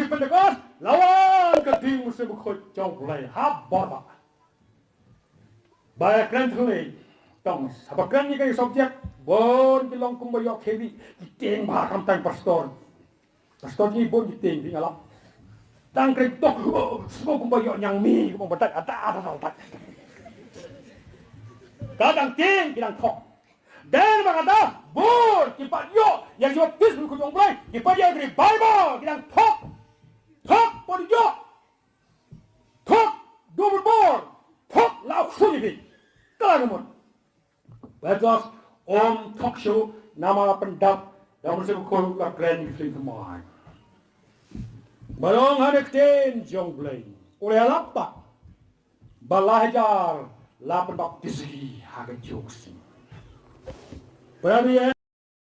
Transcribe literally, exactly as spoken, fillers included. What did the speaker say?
Pentecost, la wan ka ding Mynsiem Bakhuid jong U Blei ha bor ba. Ba ïa kren thylli tong, haba kren ïa ka subject, bun ki long kumba ïoh kheri, ki tieng bha khamtam pastor. Pastor ngi bun ki tieng, phi nga lap. Tang kren tok, oh, sngewbha kumba ïoh ñiangmih, kumba batai, ata, ata, ata, ata. Ka dang tieng, ki dang thok. Dei namar kata, bun ki pat ïoh ïa ka baptisma jong U Blei, ki pat ïoh revival, ki dang thok. Thok, bun ïoh. Thok, duh bor. Thok, la u ksuid ïa phi. Ka la ka mut. Petros, ym thok shuh, namar la pyndap da u Mynsiem Bakhuid, la kren ïa phi thymmai. Ba long ha ka ktien jong U Blei. U la ïalap pat ba la hajar la pynbaptis hi ha ka jingshisha. Ba ïa